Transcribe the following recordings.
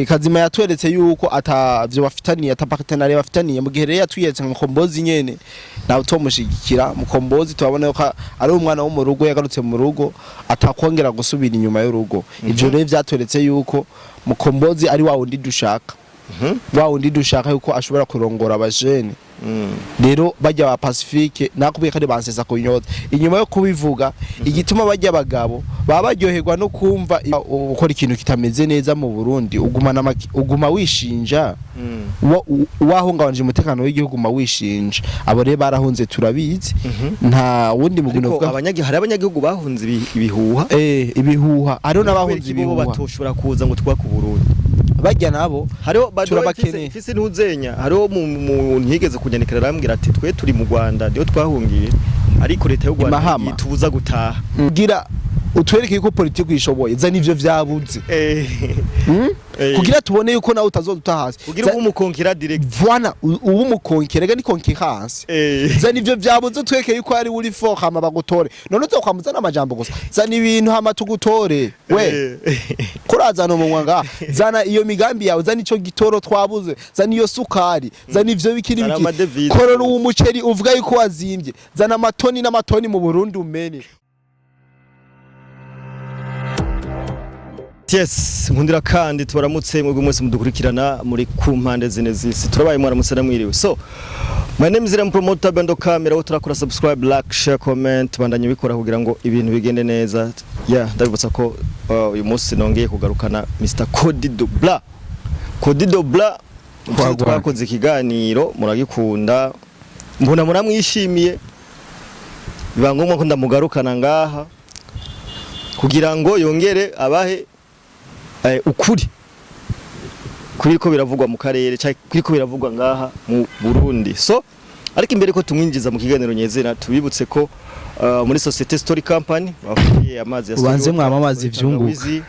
Kazima yatweretse yuko atavyo bafitaniye, ata partenariat bafitaniye. Mu gihe rero yatwiyeretse nka Mukombozi nyene, nawe tomushigikira. Mukombozi turabona ko ari umwana wo mu rugo, yagarutse mu rugo, atakongera gusubira inyuma y'urugo. Ivyo rero vyatweretse yuko Mukombozi ari wa wundi dushaka, wa wundi dushaka yuko ashobora kurongora abajene. Rero bajya ba Pacifique, nakubwiye kandi bansesa kunyota inyuma yo kubivuga. Igituma bajya abagabo baba baryoherwa no kumva ukora ikintu kitameze neza mu Burundi, uguma wishinja, wahungabanje umutekano w'igihugu, uguma wishinja. Abo rero barahunze, turabizi, nta wundi mugwi Ariko novuga. Hari abanyagihugu bahunze ibihuha. Ibihuha, hariho n'abahunze Kubera iki bo ibihuha. batoshobora kuza ngo twubake Uburundi? Bajya nabo Hariho turabakeneye. Mfise ntuzenya, hariho mu ntigeze kunyandikira, arambwira ati: "Twe turi mu Rwanda, niyo twahungiye, ariko leta y'u Rwanda Imahama. itubuza gutaha." Kugira utwereke yuko politiki uyishoboye, zana ivyo vyabuze. Kugira tubone yuko nawe utazoduta hasi. Kugira ube umukonkera direct. Voilà, ubu umukonkera ga ni concurrence. Zana ivyo vyabuze, utwereke yuko ari uri fort, hama bagutore. None uzokwamuzana amajambo gusa? Zana ibintu hama tugutore. We kurazana umunwa ngaha, zana iyo migambi yawe, zana ico gitoro twabuze, zana iyo sukari, zana ivyo bikiri Zana biki. amadevize. Korora uwo muceri uvuga yuko wazimbye, zana amatoni n'amatoni mu Burundi umene. Yes, nkundira kandi tubaramutse mwebwe mwese mudukurikirana muri ku mpande zine z'isi. Turabaye mwaramutse namwiriwe. So, my name is Ram Promoter Bendo Camera, aho turakora subscribe, like, share, comment, bandanye bikora kugira ngo ibintu bigende neza. Yeah, ndabibutsa ko uyu munsi nongeye kugarukana Mr. Cody Dubla. Cody Dubla. Wagwan. Twakoze ikiganiro muragikunda, mbona muramwishimiye, biba ngombwa ko ndamugarukana ngaha kugira ngo yongere abahe ukuri kuriko biravugwa mu karere canke kuriko biravugwa ngaha mu Burundi. So ariko imbere ko tumwinjiza mu kiganiro nyezina, tubibutse ko muri Societe Story Company bafitiye amazi ya Story Ubanze Water, mwamamaze Story ivyunguka. Tangawizi,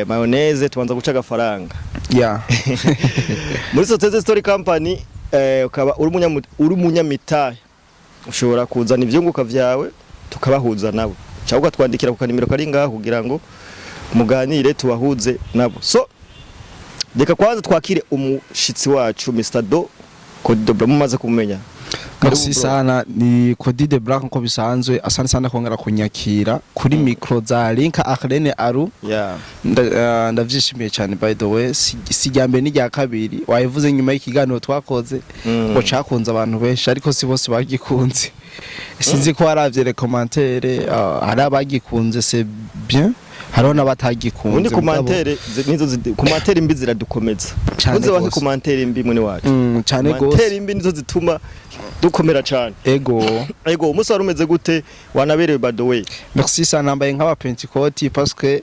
mayonnaise, tubanza guca agafaranga. Muri Societe Story Company, ukaba uri umunyamitahe, ushobora kuzana ivyunguka vyawe tukabahuza nabo, cyangwa ukatwandikira ku kanimero kari ngaho kugira ngo muganire, tubahuze nabo. So reka kwanza twakire umushitsi wacu, Mr Do Cody Dobra, mumaze kumumenya. Merci Karibu, bro. sana. Ni Cody de Black nko bisanzwe. Asante sana kongera kunyakira kuri micro za Linka Arlene Aru. Ndavyishimiye cyane. By the way, si rya mbere n'irya kabiri wabivuze nyuma y'ikiganiro twakoze ngo cakunze abantu benshi, ariko si bose bagikunze. Sinzi ko waravye les commentaires, hari abagikunze, c'est bien, hariho n'abatagikunze. Ubundi commentaire nizo commentaire mbi ziradukomeza. Cane Uze wanke gose. commentaire mbi mwene wacu. Cane Commentaire gose. mbi nizo zituma dukomera cane. Ego. Ego, umunsi wari umeze gute? Wanaberewe, by the way. Merci sana. Nambaye nk'aba Pentecôte parce que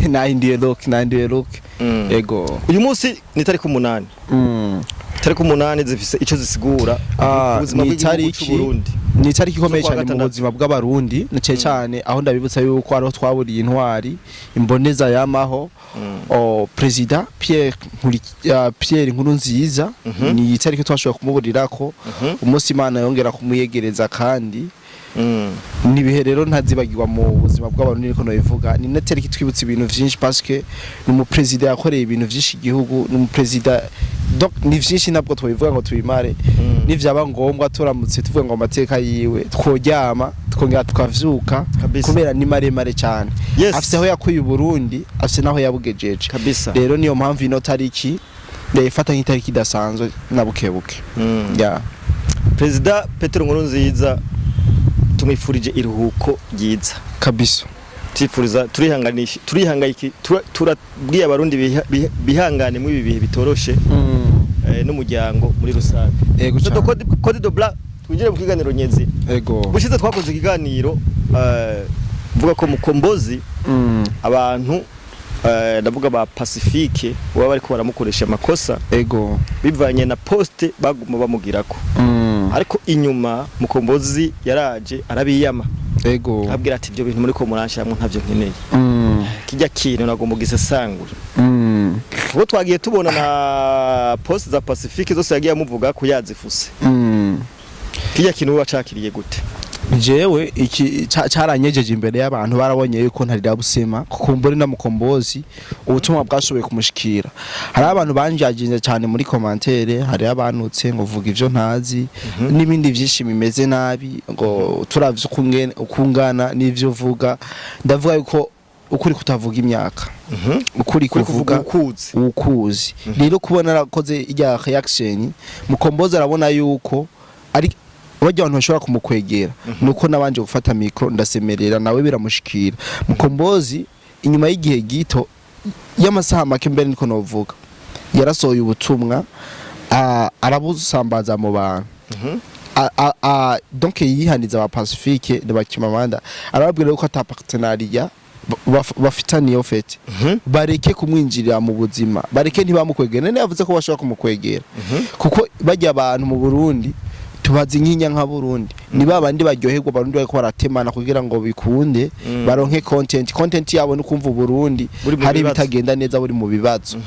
nahinduye look, nahinduye look. Ego. Uyu munsi ni tariki 8. Tariki 8 zifise ico zisigura ku buzima ni bw'igihugu itariki c'u Burundi. Ni itariki ikomeye Z'ukwa cyane mu gatandatu. buzima bw'Abarundi, na cyane cyane aho ndabibutsa yuko ariho twaburiye intwari imboneza yamaho, o Président Pierre Nkurunziza. Ni itariki twashoboye kumuburirako umunsi Imana yongera kumuyegereza, kandi ni ibihe rero ntazibagirwa mu buzima bw'Abarundi, niko nobivuga. Ni na tariki twibutsa ibintu vyinshi parce que ni umuperezida yakoreye ibintu vyinshi igihugu, ni umuperezida, donc ni vyinshi, ntabwo twobivuga ngo tubimare. Nivyaba ngombwa, turamutse tuvuga ngo amateka yiwe, tworyama tukongera tukavyuka kubera ni maremare cyane. Afise aho yakuye Uburundi, afise naho yabugejeje. Rero niyo mpamvu ino tariki ndayifata nk'itariki idasanzwe na bukebuke. Yeah. Perezida Petero Nkurunziza tumwifurije iruhuko ryiza. Tifuriza, turihanganisha, turihangayiki, turabwiye Abarundi bihangane muri ibi bihe bitoroshe, n'umuryango muri rusange. Ego So, cane. Cody Dobla, twinjire mu kiganiro nyezi. Ego. Bushize twakoze ikiganiro, mvuga ko Mukombozi, abantu, ndavuga ba Pacifique, baba bariko baramukoresha amakosa bivanye na poste baguma bamugirako. Ariko inyuma Mukombozi yaraje arabiyama, abwira ati: "Ibyo bintu muri ko muranshiramwo ntavyo nkeneye. Kijya kintu nagomba gisesangura." Kuko twagiye tubona na poste za Pacifique zose yagiye amuvuga ko yazifuse. Kijya kintu wacakiriye gute? Jewe iki caranyejeje imbere y'abantu, barabonye yuko ntarira busema, kuko mburi na Mukombozi ubutumwa bwashoboye kumushikira. Hari abantu banjajinze cyane muri commentaire, hari abanutse ngo vuga ivyo ntazi n'ibindi vyinshi bimeze nabi, ngo turavye ukungene ukungana n'ivyo uvuga. Ndavuga yuko ukuri kutavuga imyaka, ukuri kuri kuvuga kuvuga ukuzi. Ukuzi rero kubona narakoze irya reaction, Mukombozi arabona yuko ari bajya abantu bashobora kumukwegera, nuko nabanje gufata micro ndasemerera, nawe biramushikira. Mukombozi inyuma y'igihe gito y'amasaha make mbere niko novuga, yarasohoye ubutumwa, arabusambaza mu bantu. Donc yihaniza aba Pacifique de Bakimamanda, arababwira yuko ata partenariat bafitaniye au fait, bareke kumwinjirira mu buzima, bareke ntibamukwegera. None yavuze ko bashobora kumukwegera kuko bajya abantu mu Burundi tubazi nkinya nka Burundi ni babandi baryoherwa Barundi bariko baratemana kugira ngo bikunde baronke content. Content yabo ni kumva Burundi Buri mu hari bibazo. ibitagenda neza, buri mu bibazo.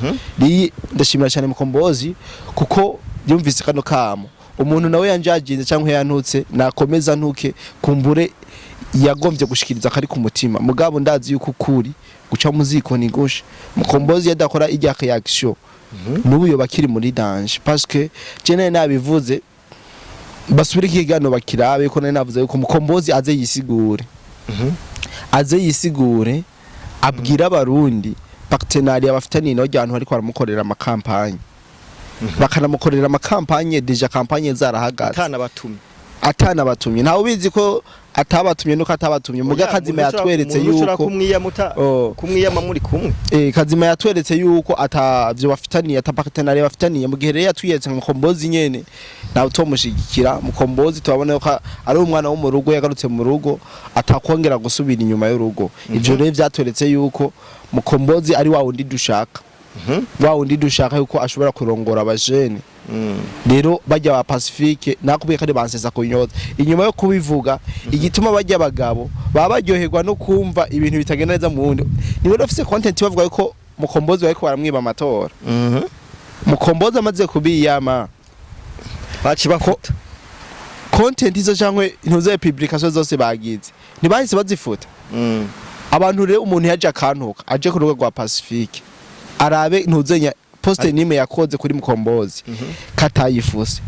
Ndashimira cyane Mukombozi kuko yumvise kano kamo. Umuntu nawe yanjajinze cyangwa yantutse, nakomeza ntuke, kumbure yagombye gushikiriza kari ku mutima. Mugabo ndazi yuko ukuri guca mu ziko ni gushe. Mukombozi yadakora ijya reaction, n'ubu yoba akiri muri danger, parce que je nari nabivuze, basubire ikiganiro bakirabe ko nari navuze yuko Mukombozi aze yisigure, aze yisigure, abwira Abarundi partenariat bafitaniye n'abantu bariko baramukorera ama campagne, bakanamukorera ama campagne, déjà campagne zarahagaze. Atanabatumye. Atanabatumye. Ntawe ubizi ko atabatumye nuko atabatumye muga Kazima yatweretse yuko kumwiyamuta Oh. kumwiyama muri kumwe. Kazima yatweretse yuko atavyo bafitaniye, ata partenariat bafitaniye. Mu gihe rero yatwiyeretse nka Mukombozi nyene, ntawe utomushigikira. Mukombozi turabona yuko ari umwana wo mu rugo, yagarutse mu rugo, atakongera gusubira inyuma y'urugo. Ivyo rero vyatweretse yuko Mukombozi ari wa wundi dushaka, wa wundi dushaka yuko ashobora kurongora abajene. Rero bajya ba Pacifique nakubwiye kandi bansesa kunyoza inyuma yo kubivuga. Igituma bajya abagabo baba baryoherwa no kumva ibintu bitagenda neza mu wundi, niwe bafise content bavuga yuko Mukombozi bariko baramwiba amatora. Mukombozi amaze kubiyama, baci bafuta content izo canke ntuze publication zose bagize ntibahise bazifuta. Abantu rero, umuntu yaje akantuka, aje ku rubuga rwa Pacifique arabe ntuzenya poste nime yakoze kuri Mukombozi katayifuse.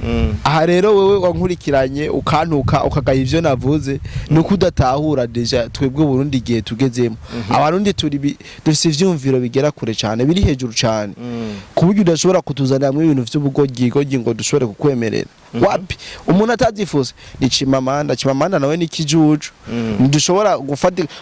Aha rero wewe wankurikiranye ukantuka, ukagaya ivyo navuze, nuko udatahura déjà twebwe Burundi igihe tugezemo. Abarundi turi dufise ivyumviro bigera kure cane, biri hejuru cane, ku buryo udashobora kutuzaniramwo ibintu vy'ubugoryi ngo dushobore kukwemerera. Wapi, umuntu atazifuse ni Chimamanda. Chimamanda nawe ni kijuju. Ntidushobora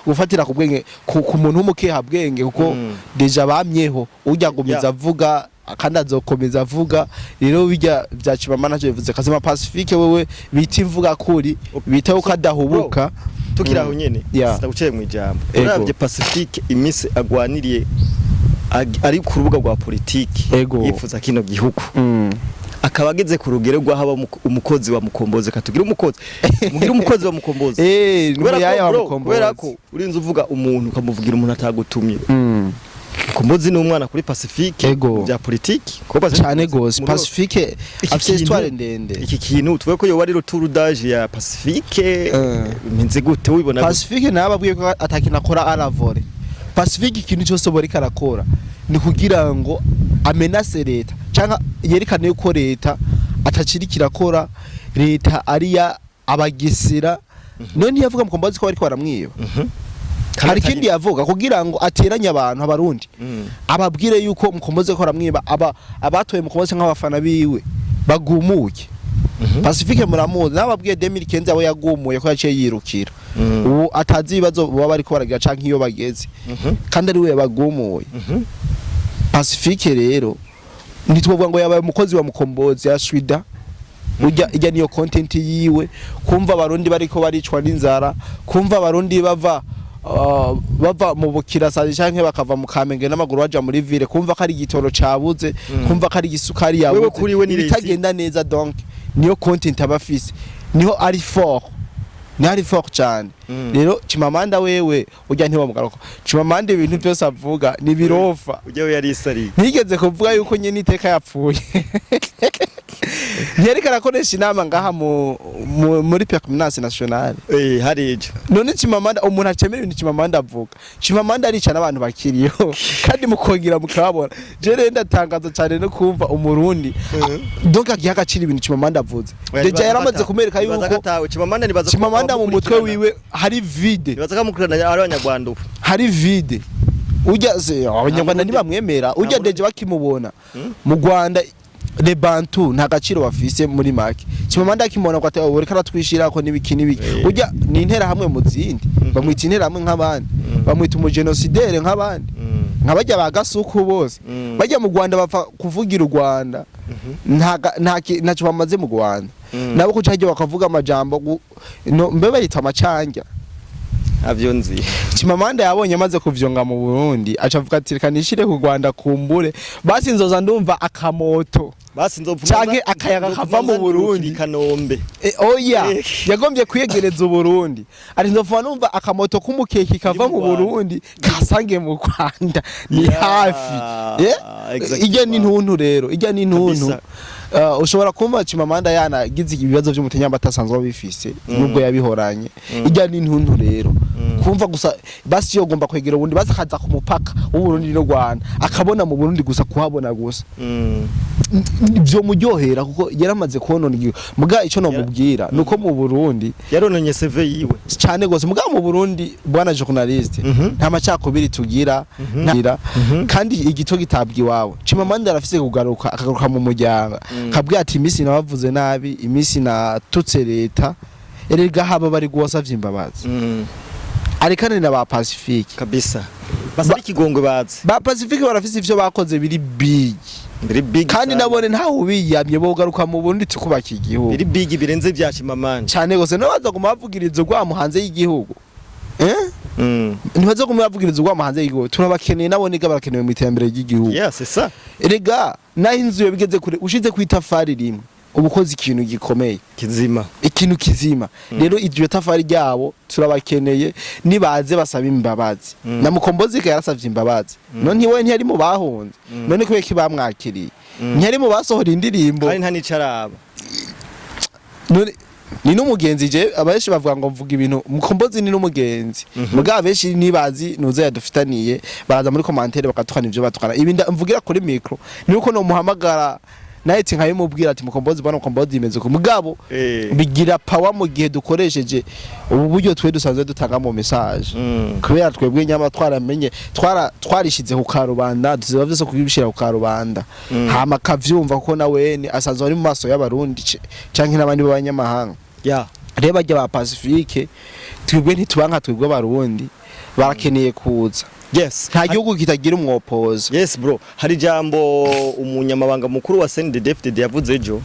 gufatira ku bwenge ku muntu w'umukeha bwenge, kuko déjà bamyeho ujya gumiza avuga kandi azokomeza avuga. Rero bijya bya Chimamanda ntacyo bivuze. Kazima Pacifique wewe bita imvuga kuri, bita uko adahubuka. Tukiri aho nyene, sinaguciye mu ijambo. Uravye Pacifique iminsi agwaniriye ari ku rubuga rwa politiki, yifuza kino gihugu, akaba ageze ku rugero rw'aho aba umukozi wa Mukombozi, katugira umukozi, mugira umukozi wa Mukombozi. Kubera ko, N'umuyaya wa bro, Mukombozi. kubera ko urinze uvuga umuntu ukamuvugira umuntu atagutumye. Mukombozi ni umwana kuri Pacifique mu bya politiki, kuko Pacifique Cane gose. Pacifique Iki afise histoire ndende. Iki kintu tuvuge ko yoba ari retour d'âge ya Pacifique, bimeze gute, wibona gute? Pacifique nawe ababwiye ko atakintu akora à la volée. Pacifique ikintu cyose boreka arakora ni kugira ngo amenase leta cyangwa yerekane yuko leta atakiri kirakora, leta ari ya abagesera. None ntiyavuga Mukombozi ko bariko baramwiba? Hari ikindi yavuga kugira ngo ateranye abantu Abarundi, ababwire yuko Mukombozi ko baramwiba, aba abatoye Mukombozi nk'abafana biwe bagumuye. Pacifique muramuzi, nababwiye 2015 abo yagumuye ko yaciye yirukira, ubu atazi ibibazo baba bariko baragira canke iyo bageze, kandi ari we yabagumuye. Pacifique rero ntitwovuga ngo yabaye umukozi wa Mukombozi ya Swida. Ujya ijya niyo content yiwe, kumva Abarundi bariko baricwa n'inzara, kumva Abarundi bava mu Bukirasazi canke bakava mu Kamenge n'amaguru baja muri ville, kumva ko ari igitoro cabuze, kumva ko ari igisukari yabuze, Wewe kuri we ni ibitagenda neza. Donc niyo content aba afise, niho ari fort, niho ari fort cyane. Rero Chimamanda wewe ujya ntiwamugaruka. Chimamanda ibintu byose avuga ni birofa. Ujya we yari isariye. Ntigeze kuvuga yuko nyine iteka yapfuye. Ntiyariko arakoresha inama ngaha muri permanence nationale? Eh, hari ejo. None Chimamanda, umuntu acemera ibintu Chimamanda avuga, Chimamanda arica n'abantu bakiriho kandi mukongera mukababona. Je rero ndatangaza cyane no kumva Umurundi donc agiha agaciro ibintu Chimamanda avuze. Déjà yaramaze kumereka Nibaza ko yuko atawe Chimamanda, nibaza ko Chimamanda mu mutwe abamukurikirana- wiwe hari vide. Nibaza ko amukurikirana ari Abanyarwanda ubu. Hari vide. Ujya se Abanyarwanda Murundi- ntibamwemera ujya. Murundi- Déjà bakimubona mu Rwanda, les Bantu nta gaciro bafise muri make. Chimamanda akimubona ko ati reka aratwishirako n'ibiki n'ibiki. Ujya ni intera hamwe mu zindi, bamwita intera hamwe nk'abandi, bamwita umugenosidere nk'abandi, nka bajya ba Gasuku bose. Bajya mu Rwanda bapfa kuvugira u Rwanda, ntacyo bamaze mu Rwanda. Nabo kuca hajya bakavuga amajambo no, mbe bayita amacanja. Avyo nzi. Chimamanda yabonye amaze kuvyonga mu Burundi, aca avuga ati reka nishire ku Rwanda, kumbure basi nzoza ndumva akamoto Basi nzopfuma canke akayaga kava mu Burundi. Kanombe. E, oya. Yagombye kwiyegereza Uburundi, ati nzopfuma numva akamoto k'umukeke kava Ndi mu mu Rwanda. Burundi kasange mu Rwanda ni Yeah, hafi. Exactly. Ijya ni ntuntu rero, ijya ni ntuntu. Kabisa. Ushobora kumva Chimamanda yanagize ibibazo by'umutenyamba atasanzwe abifise nubwo yabihoranye. Ijya ni ntuntu rero kumva gusa basi yogomba kwegera ubundi, basi akaza ku mupaka w'Uburundi n'u Rwanda, akabona mu Burundi gusa, kuhabona gusa byo muryohera, kuko yaramaze konona igihugu. Muga ico nomubwira nuko mu Burundi Yarononye CV yiwe. Cyane gose. Muga mu Burundi, bwana journaliste, nta macakubiri tugira, nta kandi igito gitabwa iwawe. Chimamanda arafise kugaruka, akagaruka mu muryango, akabwira ati iminsi nabavuze nabi, iminsi natutse leta, erega haba bari guwasavye imbabazi. Arekane na ba Pacifique. Kabisa, basaba ikigongwe bazi. Ba Pacifique barafise ivyo bakoze biri big. Biri big Kandi sana. nabone ntawe ubiyamye, bogaruka mu Burundi tukubaka igihugu. Biri big birenze ibya Chimamanda. Cyane gose. Nabaza guma bavugiriza urwamo hanze y'igihugu, eh? Ntibaza guma bavugiriza urwamo hanze y'igihugu, turabakeneye nabo niga barakenewe mu iterambere ry'igihugu. Yeah, c'est ça. Erega naho inzu yo bigeze kure, ushize ku itafari rimwe uba ukoze ikintu gikomeye. Kizima. Ikintu kizima. Rero iryo tafari ryabo turabakeneye, nibaze basaba imbabazi. Na Mukombozi yarasavye imbabazi. None ntiwe ntiyari mu bahunze? None kubera ko bamwakiriye, ntiyari mu basohora indirimbo? Kandi nta nico araba. None ni n'umugenzi. Je abenshi bavuga ngo mvuga ibintu, Mukombozi ni n'umugenzi. Mugabo abenshi nibazi nuze yadufitaniye, baraza muri commentaire bakatukana ivyo batukana. Ibi mvugira kuri micro ni uko no muhamagara nawe nkabimubwira ati Mukombozi, bwana Mukombozi, imeze uko. Mugabo bigira power mu gihe dukoresheje ubu buryo twe dusanzwe dutanga mu message, kubera twebwe nyama twaramenye, twarishize ku karubanda, tuziba vyose kubishira ku karubanda. Hama kavyumva kuko nawene asanzwe ari mu maso y'Abarundi canke n'abandi b'abanyamahanga. Rero barya ba Pacifique, twebwe ntitubanka, twebwe Abarundi barakeneye kuza. Nta gihugu kitagira umwopoza. Yes bro, hari ijambo umunyamabanga mukuru wa CNDD-FDD yavuze ejo,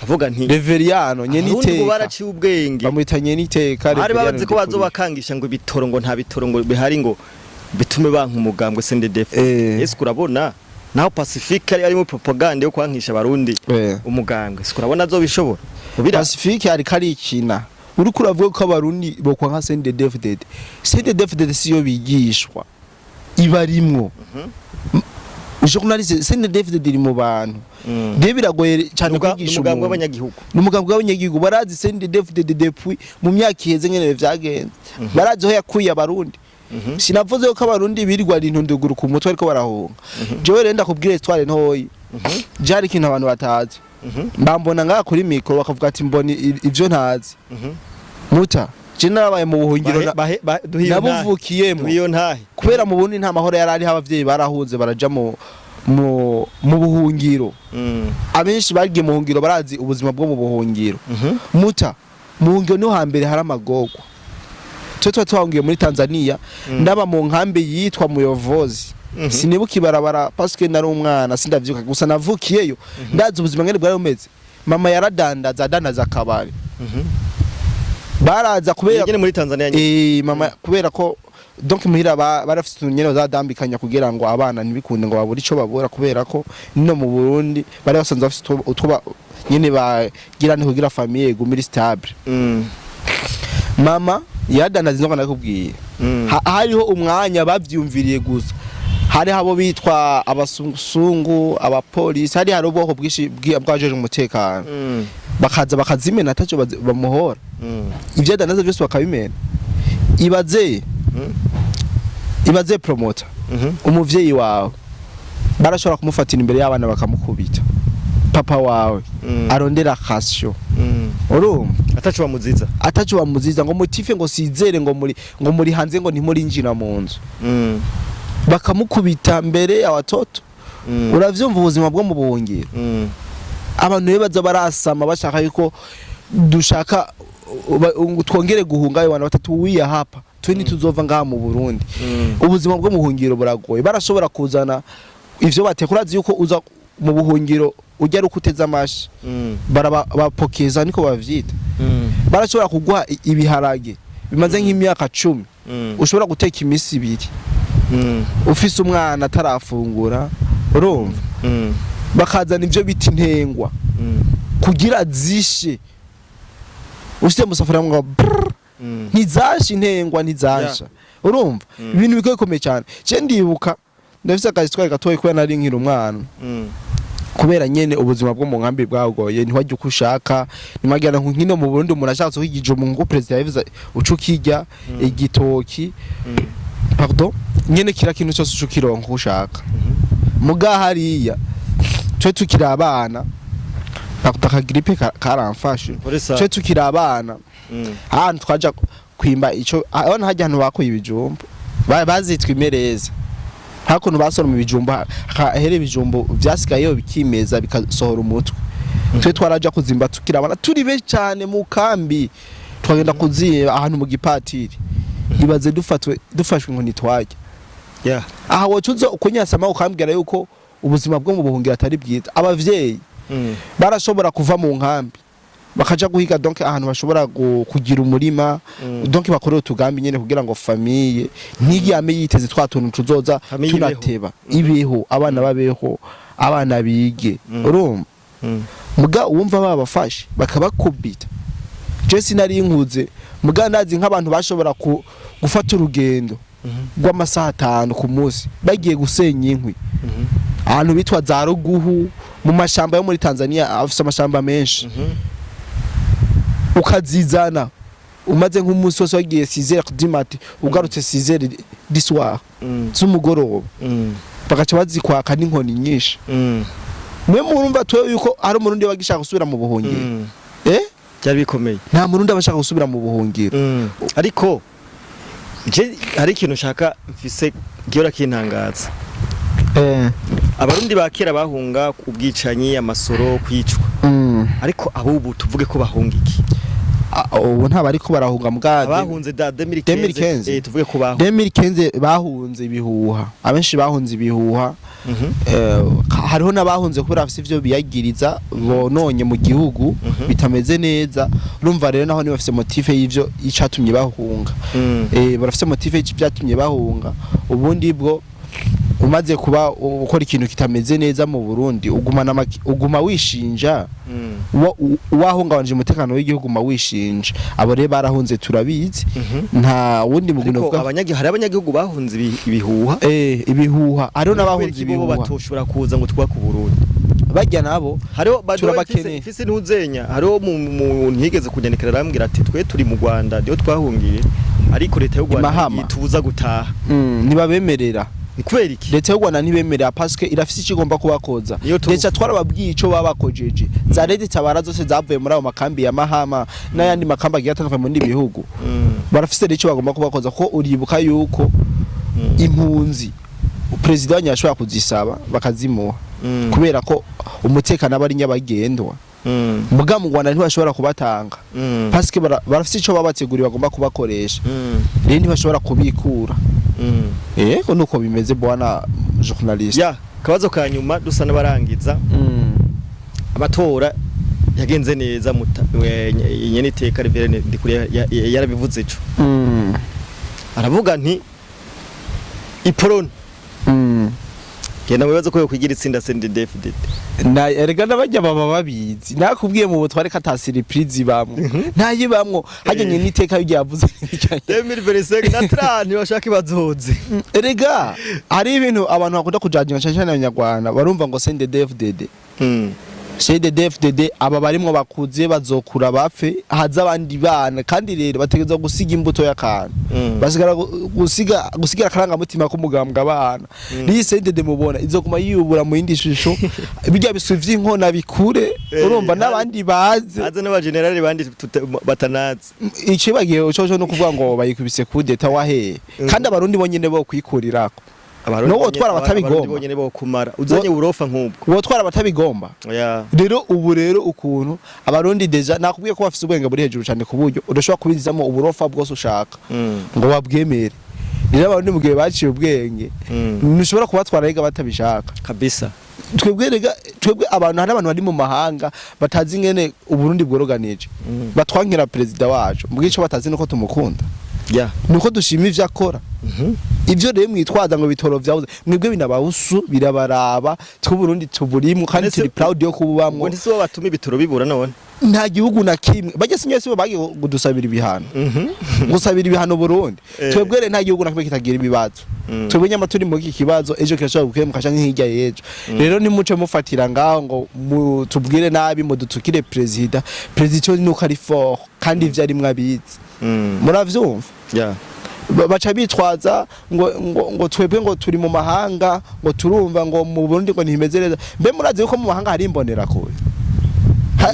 avuga nti Reveriyano nyene Abarundi ngo iteka baraciye ubwenge. Bamwita nyene iteka Bari Reveriyano babazi ko Ndikuriye. bazobakangisha ngo ibitoro, ngo nta bitoro ngo bihari, ngo bitume banka umugambwe CNDD-FDD. Ese urabona naho Pacifique ari arimo propaganda yo kwankisha Abarundi umugambwe, ese urabona azobishobora? Ubira Pacifique ariko arikina. Uriko uravuga ko Abarundi bokwa nka CNDD-FDD. CNDD-FDD siyo bigishwa, ibarimwo. Journaliste, CNDD-FDD iri mu bantu. Rero biragoye cyane kwigisha umugambwe umuntu. w'abanyagihugu. Ni umugambwe w'abanyagihugu. Barazi CNDD-FDD depuis mu myaka iheze ngene vyagenze, barazi aho yakuye Abarundi. Sinavuze ko Abarundi birirwa intunduguru ku mutwe ariko barahunga. Jewe rero ndakubwira histoire ntoyi jari ikintu abantu batazi. Mbambona ngaha kuri micro bakavuga ati mbona ivyo ntazi. Muta je narabaye mu buhungiro nabuvukiyemo. Duhiyo ntahe. Kubera mu Burundi nta mahoro yari ariho, abavyeyi barahunze baraja mu buhungiro. Abenshi bagiye mu buhungiro barazi ubuzima bwo mu buhungiro. Muta mu buhungiro niho hambere hari amagorwa. Twe tuba twahungiye muri Tanzania, ndaba mu nkambi yitwa Muyovozi. Sinibuka ibarabara parce que nari umwana, sindavyuka gusa navukiyeyo. Ndazi ubuzima ngene bwari bumeze. Mama yaradandaza, adandaza akabari. Baraza kubera Nyene muri Tanzania nyene? Eh, mama, kubera ko donc muhira barafise utuntu nyene bazadambikanya kugira ngo abana ntibikunde ngo babure ico babura, kubera ko no mu Burundi bari basanzwe bafise utwo nyene bagira nti kugira famille igumire stable. Mama yadandaza inzoga, nakubwiye. Hariho umwanya bavyumviriye gusa. Hariho abo bitwa abasungusungu, abapolisi, hari ubwoko bwinshi bw'abajejwe umutekano. Bakaza bakazimena ataco bamuhora. Ivyo adandaza byose bakabimena. Ibaze, ibaze promoter, umuvyeyi wawe barashobora kumufatira imbere y'abana bakamukubita, papa wawe arondera ration. Urumva? Ataco bamuziza. Ataco bamuziza, ngo motif ngo sizere ngo muri hanze, ngo ntimurinjira mu nzu. Bakamukubita mbere ya watoto. Uravyumva ubuzima bwo mu buhungiro? Abantu rero baza barasama bashaka yuko dushaka twongere guhunga ayo bantu batatu wiya hapa twe ntituzova ngaha mu Burundi. Ubuzima bwo mu buhungiro buragoye. Barashobora kuzana ivyo bateka. Urazi yuko uza mu buhungiro ujya ari uko uteze amashi. Barabapokeza, niko bavyita. Barashobora kuguha ibiharage bimaze nk'imyaka 10 ushobora guteka iminsi 2 ufise umwana atarafungura. Urumva? Bakazana ivyo bita intengwa kugira zishe, ushyize mu safuriya ngo brrr, ntizasha intengwa, ntizasha. Urumva? Ibintu bikwiye bikomeye cyane. Je ndibuka ndafise akazi twari gatoyi, kubera nari nkiri umwana, kubera nyene ubuzima bwo mu nkambi bwagoye, ntiwajya uko ushaka, ntiwagera nko nkino mu Burundi umuntu ashatse kwigija umuntu, president yabivuze, uca ukirya igitoki, pardon, nyene kira kintu cyose uca ukironka uko ushaka. Muga hariya twe tukiri abana, pardon, akagrippe karamfashe. Pole sana. Twe tukiri abana, ahantu twaja kwimba ico abana, hajya ahantu bakuye ibijumbu bazitwa imereza, hakuntu basoroma ibijumbu, hahera ibijumbu vyasigayeyo bikimeza bikasohora umutwe. Twe twaraja kuzimba tukiri abana, turi benshi cyane mu kambi, twagenda kuzimba ahantu mu gipatiri. Ibaze dufatwe, dufashwe ngo ntitwajya. Aha wocuza ukunyasama ukambwira yuko ubuzima bwo mu buhungiro atari bwiza. Abavyeyi barashobora kuva mu nkambi bakaja guhiga, donc ahantu bashobora kugira umurima, donc bakorera utugambi nyene kugira ngo famille ntiyame yiteze twa tuntu tuzoza. Famille ibeho. Tunateba ibeho, abana babeho, abana bige. Urumva? Muga wumva babafashe bakabakubita. Je sinari nkuze, muga ndazi nk'abantu bashobora gufata urugendo rw'amasaha 5 ku munsi bagiye gusenya inkwi ahantu bitwa za Ruguhu mu mashamba yo muri Tanzania, afise amashamba menshi, ukazizana umaze nk'umunsi wose wagiye 6h du matin, ugarutse 6h du soir, z'umugoroba, bagaca bazikwaka n'inkoni nyinshi. Mwe murumva twe yuko hari umurundi bagishaka gusubira mu buhungiro? Eh. Byari bikomeye. Nta murundi aba ashaka gusubira mu buhungiro. Ariko je hari ikintu nshaka mfise gihora kintangaza. Abarundi ba kera bahunga ubwicanyi, amasoro, kwicwa, ariko abubu tuvuge ko bahunga iki? Ah, ubu nta bariko barahunga mbwa. Abahunze da 2015. 2015. Eh, tuvuge ko bahunga. 2015 bahunze ibihuha, abenshi bahunze ibihuha. Hariho n'abahunze kubera bafise ivyo biyagiriza bononye mu gihugu bitameze neza. Urumva rero naho niba bafise motif y'ivyo icatumye bahunga. Barafise motif y'ivyatumye bahunga. Ubundi bwo umaze kuba ukora ikintu kitameze neza mu Burundi, uguma wishinja. Wahungabanyije umutekano w'igihugu, uguma wishinja. Abo rero barahunze, turabizi. Nta wundi mugwi Ariko novuga. Hari abanyagihugu bahunze ibihuha. Ibihuha, hariho n'abahunze Kubera iki bo ibihuha. batoshobora kuza ngo twubake Uburundi? Bajya nabo Hariho by the way, turabakeneye. Mfise ntuzenya, hariho mu ntiyigeze kunyandikira arambwira ati twe turi mu Rwanda niyo twahungiye, ariko leta y'u Rwanda Imahama. itubuza gutaha. Ntibabemerera. Ni kubera iki? Leta y'u Rwanda ntibemerera parce que irafise icyo igomba kubakoza. Niyo turufu. Ndetse twarababwiye ico babakojeje. Za Leta Tabara zose zavuye muri ayo makambi ya Mahama n'ayandi makambi agiye atandukanye mu bindi bihugu, barafise rero icyo bagomba kubakoza, ko uribuka yuko impunzi perezida wanyu yashobora kuzisaba bakazimuha, kubera ko umutekano aba ari nyabagendwa. Muga mu Rwanda ntibashobora kubatanga parce que barafise ico babateguriye bagomba kubakoresha. Rero ntibashobora kubikura. Yego, nuko bimeze, bwana journaliste. Ya, kabazo ka nyuma dusa n'abarangiza. Amatora yagenze neza, nyene iteka Reverend Ndikuriye yarabivuze ejo. Aravuga nti Iprona Genda mubibazo ko yokwigira itsinda CNDD-FDD. Na erega n'abajya baba babizi, nakubwiye mu butware ko ata surprise bamwe ntayibamwo hajyanye n'iteka y'ibyo yavuze. 2025 na 30 bashaka bazoze. Erega hari ibintu abantu bakunda kujajinga, cyane cyane Abanyarwanda, barumva ngo CNDD-FDD, CNDD-FDD, aba barimwo bakuze bazokura bapfe, haza abandi bana, kandi rero bategerezwa gusiga imbuto y'akantu, basigara gusigira akarangamutima k'umugambwe abana. N'iyi CNDD mubona izoguma yiyubura mu yindi shusho, bijya bisu vy'inkona bikure, urumva, n'abandi baze. Haze n'abagenerali bandi batanazi. Icibagiye coco no kuvuga ngo bayikubise kudeta waheye, kandi Abarundi bonyene bo kwikurirako. Abarundi No wotwara abatabigomba. Abarundi bonyene bo kumara uzanye uburofa nk'ubwo. Wotwara abatabigomba. Ya. Rero ubu rero ukuntu Abarundi déjà nakubwiye ko bafise ubwenge buri hejuru cyane, ku buryo udashobora kubizamo uburofa bwose ushaka ngo babwemere. Rero Abarundi mu gihe baciye ubwenge, ntushobora kubatwara rega batabishaka. Kabisa. Twebwe rega, twebwe abantu, hari abantu bari mu mahanga batazi ingene Uburundi bworoganije, batwankira perezida wacu, mbwico ico batazi nuko tumukunda, nuko dushima ivyo akora. Ivyo rero mwitwaza ngo bitoro vyabuze, mwebwe binabahusu, birabaraba. Tw'Uburundi tuburimwo kandi Ndetse turi proud yo kububamwo. Ngo ntisi bo batuma ibitoro bibura none? Nta gihugu na kimwe bajya sinye sibo bagiye kudusabira ibihano, gusabira ibihano Burundi. Twebwe rero nta gihugu na kimwe kitagira ibibazo. Twebwe nyama turi muri iki kibazo, ejo kirashobora gukemuka canke hirya y'ejo. Rero nimuce mufatira ngaho ngo tubwire nabi, mudutukire perezida. Perezida nuko ari fort kandi ivyo arimwo abizi. Muravyumva? Ya. Baca bitwaza ngo twebwe ngo turi mu mahanga, ngo turumva ngo mu Burundi ngo ntihimeze neza. Mbe murazi yuko mu mahanga hari imbonera kure?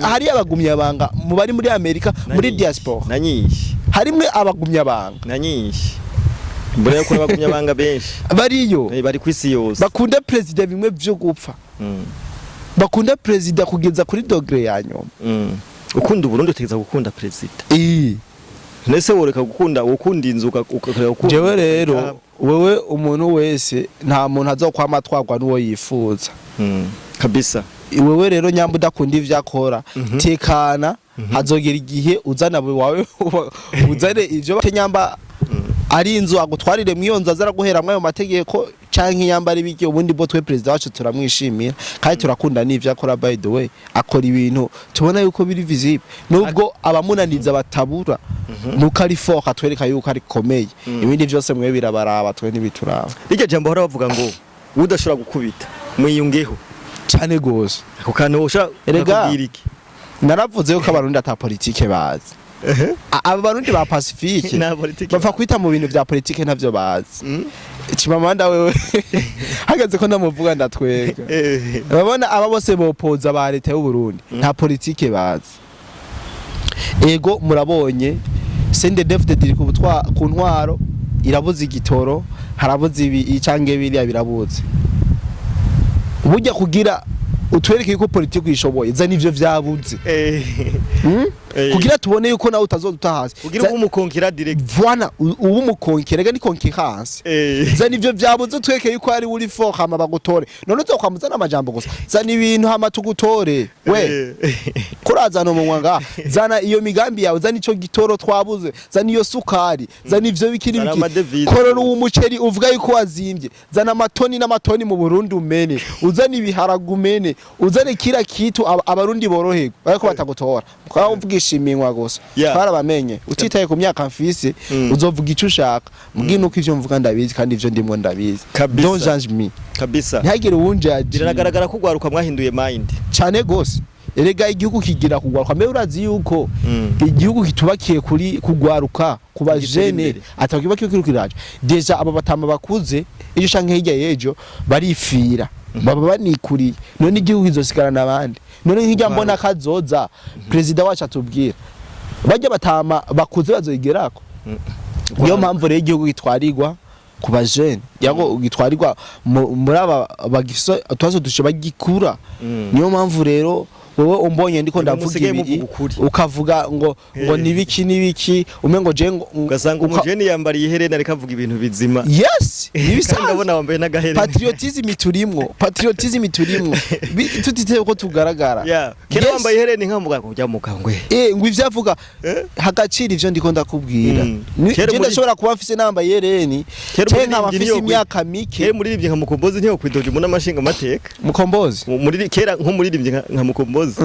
Hari abagumyabanga mu bari muri Amerika, muri Na nyinshi. diaspora. Na nyinshi. Harimwe abagumyabanga. Na nyinshi, mbere yo kuri abagumyabanga benshi. Bariyo. Bari ku isi yose. Bakunda perezida bimwe vyo gupfa, bakunda perezida kugeza kuri degré ya nyuma. Ukunda Uburundi utegeza gukunda perezida. Iyi. Nese woreka gukunda, ukunda inzu ukareka gukunda? Jewe rero, wewe umuntu wese, nta muntu azokwama atwarwa n'uwo yifuza. Kabisa. Wewe rero nyamba udakunda ivyo akora, tekana, hazogera igihe uzana wawe, uzane ivyo nyamba ari inzu agutwarire mw'iyo nzu, azara guheramwo ayo mategeko, canke nyamba ari biki. Ubundi bwo twe perezida wacu turamwishimira kandi turakunda n'ivyo akora. By the way, akora ibintu tubona yuko biri visible, nubwo abamunaniza batabura, nuko ari fort, atwereka yuko ari komeye. Ibindi vyose mwe birabaraba, twe ntibituraba. Rirya jambo bahora bavuga ngo udashobora gukubita mwiyungeho. Cane gose. Ako kantu ushobora Erega, kubwira iki? Naravuze yuko Abarundi ata politike bazi. Aba Barundi ba Pacifique Nta politike. bapfa kwita mu bintu vya politike, ntavyo bazi. Chimamanda wewe hageze ko ndamuvuga ndatwega. Urabona aba bose bopoza ba leta y'u Burundi nta politike bazi. Ego, murabonye CNDD-FDD iri ku ntwaro, irabuze igitoro, harabuze ibi canke biriya birabuze. Burya kugira utwereke yuko politike uyishoboye, zana ivyo vyabuze. Kugira tubone yuko nawe utazoduta hasi. Kugira ube umukonkera direct. Voilà, ubu umukonkera ni concurrence. Zana ivyo vyabuze, tweke yuko ari uri fort, hama bagutore. None uzokwamuzana amajambo gusa? Zana ibintu hama tugutore. We kurazana umunwa ngaha, zana iyo migambi yawe, zana ico gitoro twabuze, zana iyo sukari, zana ivyo bikiri Zana biki. amadevize. Korora uwo muceri uvuga yuko wazimbye, zana amatoni n'amatoni mu Burundi umene, uzane ibiharage umene, uzane kila kitu, Abarundi boroherwe. Bariko batagutora mukaba uvugisha iminwa gusa. Twarabamenye. Utitaye ku myaka mfise, uzovuga ico ushaka, mbwira nuko ivyo mvuga ndabizi kandi ivyo ndimwo ndabizi. Kabisa. Don't judge me. Kabisa. Ntihagire uwunjaji. Biragaragara ko ugwaruka mwahinduye mind. Cane gose. Erega igihugu kigira kugwaruka. Mbere urazi yuko igihugu kitubakiye kuri kugwaruka, kuba Gitera jene, imbere. atakiba kiri kiraje déjà. Aba batama bakuze ejo canke hirya y'ejo barifira, baba banikuriye. None igihugu izosigarana abandi? None nk'irya mbona kazoza perezida wacu atubwira, bajya batama bakuze bazoyigerako? Niyo mpamvu rero igihugu gitwarirwa ku bajene, yago gitwarirwa muri aba bagifise utubazo dushe bagikura. Niyo mpamvu rero Wewe umbonye ndiko Nimwe ndavuga musigaye ibi, muvuga ukuri. ukavuga ngo nibiki nibiki, umengo je ngo Ugasanga umujeni yambariye iherena ariko avuga ibintu bizima. Yes. Kandi Nibisanzwe. ndabona wambaye n'agaherena. Patriotism turimwo, patriotism turimwo, tutiteye ko tugaragara. Yeah. Kera wambaye iherena nkamuga ngo ujya mu kangwe. Ngo ivyo avuga hagaciro, ivyo ndiko ndakubwira. Kera Je ndashobora kuba mfise nambaye ihereni Kera canke nkaba umuririmbyi mfise imyaka mike. Kera umuririmbyi nka Mukombozi ntiyokwidoja umuntu amashinga amateka. Mukombozi. Muri kera nk'umuririmbyi nka Mukombozi,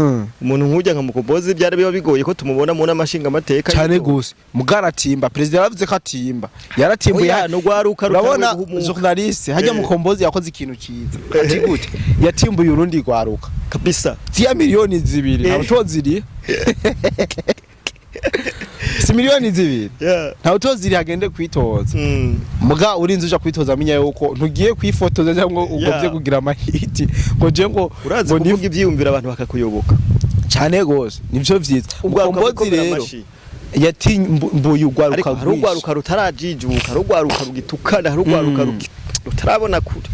umuntu nk'ujya nka Mukombozi, byari biba bigoye ko tumubona mu n'amashinga amateka. Cyane gose, mugaratimba. Perezida yaravuze ko atimba, yaratimbuye. Oya, no gwaruka Urabona, rutawe guhumuka. journaliste hajya, Mukombozi yakoze ikintu ciza. Ati gute? Yatimbuye urundi rwaruka. Kabisa. Ziya miliyoni 2 ntawe utoziriye, si miliyoni 2? Ntawe utoziriye agende kwitoza. Muga urinze uja kwitoza, amenya yuko ntugiye kwifotoza cyangwa ugomvye kugira amahiti ngo je ngo Urazi ngo kuvuga ivyiyumvira abantu bakakuyoboka. Cyane gose, nivyo vyiza. Urwaruka Mukombozi rukomera rero amashi. yatimbuye urwaruka Ariko hari rwinshi. urwaruka rutarajijuka, hari urwaruka rugitukana, hari urwaruka rutarabona kure.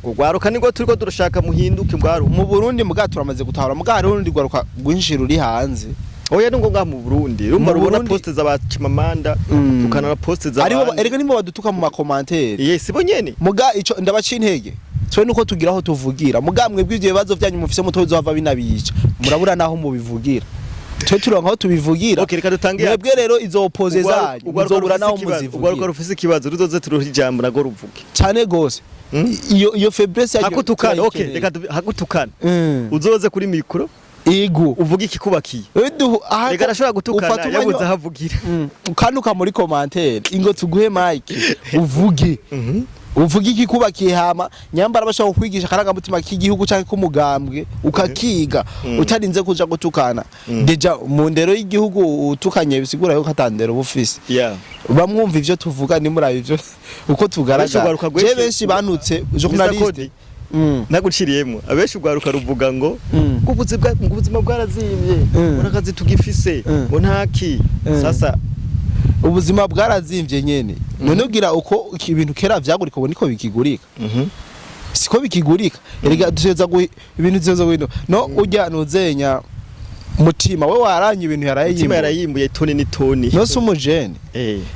Urwo rwaruka nirwo turiko turashaka muhinduke mbwaruka. Mu Burundi muga turamaze gutahura, muga hariho urundi rwaruka rwinshi ruri hanze. Oya, nungo ngaha mu Burundi rumva Mu rubona Burundi- poste za Chimamanda, tukanana poste za Aribo erega nibo badutuka mu ma commentaires. Yes, sibo nyene. Muga ico ndabaca intege, twe nuko tugira aho tuvugira. Muga mwebwe ivyo bibazo vyanyu mufise muto bizova binabica, murabura naho mubivugira. Twe turonka aho tubivugira. Okay, reka dutange Mwebwe rero izo opoze zanyu Urwaruka muzobura rufise naho ikibazo, urwaruka muzivugira. rufise ikibazo ruzoze turuha ijambo nago ruvuge. Cane gose. Iyo faiblesse yanyu Hakutukana, okay. turayikeneye. Reka hakutukana, uzoze kuri micro uvuge ikikubakiye. Reka arashobora gutukana Ufata umwanya yabuze aho avugira. Ukanduka muri commentaire, ingo tuguhe mic uvuge, uvuge ikikubakiye. Hama nyambara bashaka kukwigisha akarangamutima k'igihugu canke k'umugambwe, ukakiga utarinze kuja gutukana. Déjà mu ndero y'igihugu utukanye bisigura yuko atandero uba ufise. Bamwumva ivyo tuvuga, nimuraba ivyo uko Benshi tugaragara. urwaruka Je benshi bantutse Mr. journaliste. Cody, naguciriyemo, abenshi urwaruka ruvuga ngo ngo ubuzima bwarazimvye, ngo nakazi tugifise, ngo ntaki. Sasa Ubuzima bwarazimvye nyene. None ugira uko ibintu kera vyagurika, ubu niko bikigurika? Siko bikigurika. Erega dutegereza ibintu dutegereza guhinduka. No urya nuzenya Mutima we waranye ibintu yaraye Mutima yimbuye. Yarayimbuye toni n'itoni. No si umujene?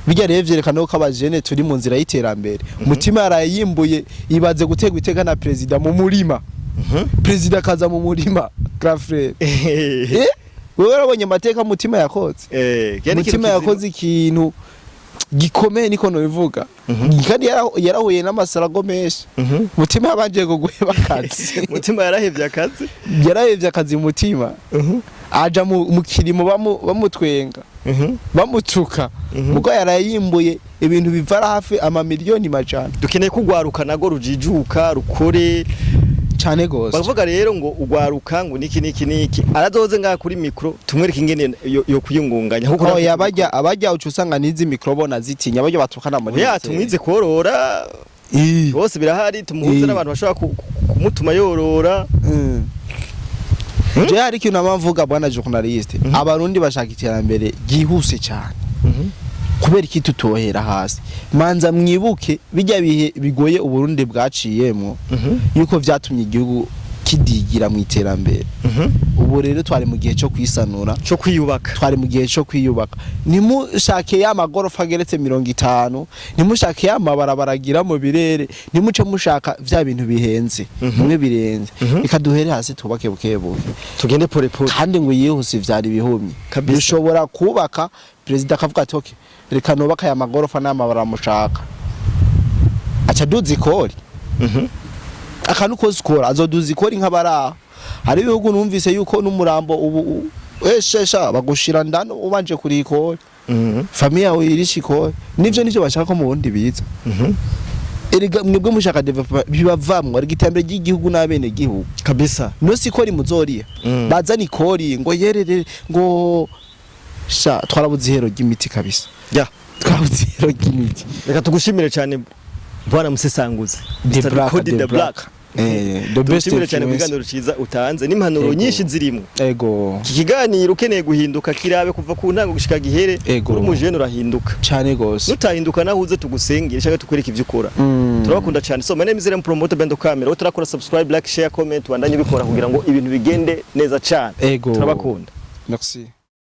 Bijya rero vyerekana ko abajene turi mu nzira y'iterambere. Mutima yaraye yimbuye, ibaze gutegwa iteka na perezida mu murima. Perezida akaza mu murima, grand frère. Wewe warabonye amateka Mutima yakoze? Yani Mutima ikintu kizima. yakoze ikintu gikomeye, niko nobivuga. Kandi yarahuye n'amasarago menshi. Mutima yabanje guheba akazi. Mutima yarahevye akazi. Yarahevye akazi Mutima, aja mu kirimo, bamutwenga, bamutuka. Mugo yarayimbuye ibintu bivara hafi amamiliyoni majana. Dukeneye ko urwaruka nago rujijuka rukore. Cane gose. Bavuga rero ngo urwaruka ngo niki niki niki, arazoze ngaha kuri micro tumwereke ingene yo kwiyungunganya kuko Oya, abajya abajya uca usanga n'izi micro zitinya, abajya batukana muri Oya, hoteli. tumwize korora. Bose birahari, tumuhuze n'abantu bashobora kumutuma yorora. Je hari ikintu nama mvuga, bwana journaliste. Abarundi bashaka iterambere ryihuse cyane. Kubera iki tutohera hasi? Manza mwibuke bijya bihe bigoye Uburundi bwaciyemwo, yuko vyatumye igihugu kidigira mu iterambere. Ubu rero twari mu gihe cyo kwisanura, cyo kwiyubaka. Twari mu gihe cyo kwiyubaka. Ntimushake ya magorofa ageretse 50, ntimushake ya mabarabara agira mu birere, ntimuce mushaka vya bintu bihenze bimwe birenze. Reka duhere hasi, tubake buke buke. Tugende pole pole. Kandi ngo yihuse vyari bihumye. Kabisa. Dushobora kubaka, perezida akavuga ati: "Okay, reka nubaka aya magorofa n'amabara mushaka." Aca aduza ikori. Akantu kose ukora azoduza ikori nk'abaraho. Hari ibihugu numvise yuko n'umurambo ubu eshesha bagushira ndani ubanje kuri ikori. Famille yawe irisha ikori. Nivyo bashaka ko mu bundi biza. Erega mwebwe mushaka development, bibavamwo. Erega iterambere ry'igihugu n'abene gihugu. Kabisa. No si ikori muzoriha. Bazana ikori ngo yerere ngo sha, twarabuze ihero ry'imiti kabisa. Twarabuze ihero ry'imiti. Reka tugushimire cyane, bwana musesanguzi. The Mr. Black, Cody The the Black. Black. The best Tugushimire cyane ku influencer. kiganiro ciza utanze n'impanuro nyinshi zirimo. Iki kiganiro, ukeneye guhinduka, kirabe kuva ku ntango gushika gihere. Uri umujene, urahinduka. Cyane gose. Nutahinduka naho, uze tugusengere cyangwa tukwereke ivyo ukora. Turabakunda cyane. So my name is Rem Promoter Bendo Camera. Aho turakora subscribe, like, share, comment, bandanye ubikora kugira ngo ibintu bigende neza cyane. Turabakunda. Merci.